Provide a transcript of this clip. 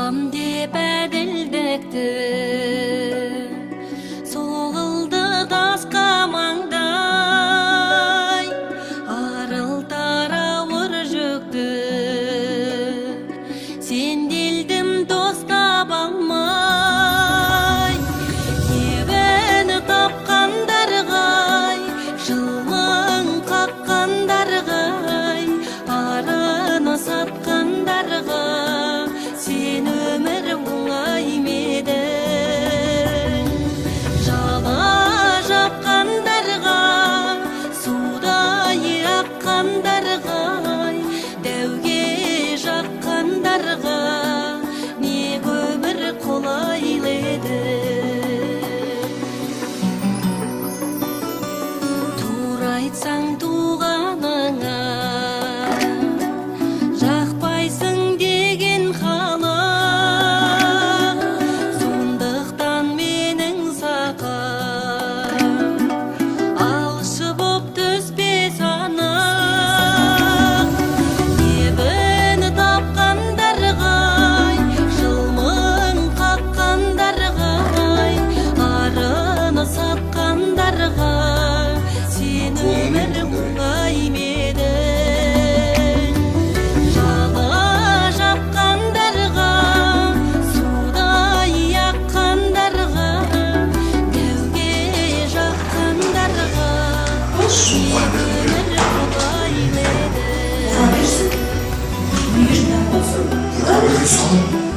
Табам деп әділдікті, соғылды тасқа маңдай, арылтар ауыр жүкті. Сенделдім дос таба алмай, ебін тапқандарға, жылмаң қаққандарға, арыны сатқандарға сен өмір оңай ма едің? Жала жапқандарға, судай аққандарға, дәуге жаққандарға не өмір қолайлы еді? Тура айтсаң туғаныңа жақпайсың деген халық, сондықтан менің сақам алшы боп түспес анық. Ебін тапқандарға, жылмың қаққандарға, арыны сатқандарға сен өмір оңай ма едің? Жала жапқандарға, судай аққандарға, дәуге жаққандарға не өмір оңай ма едің? Неге жинап қалсын? Салып.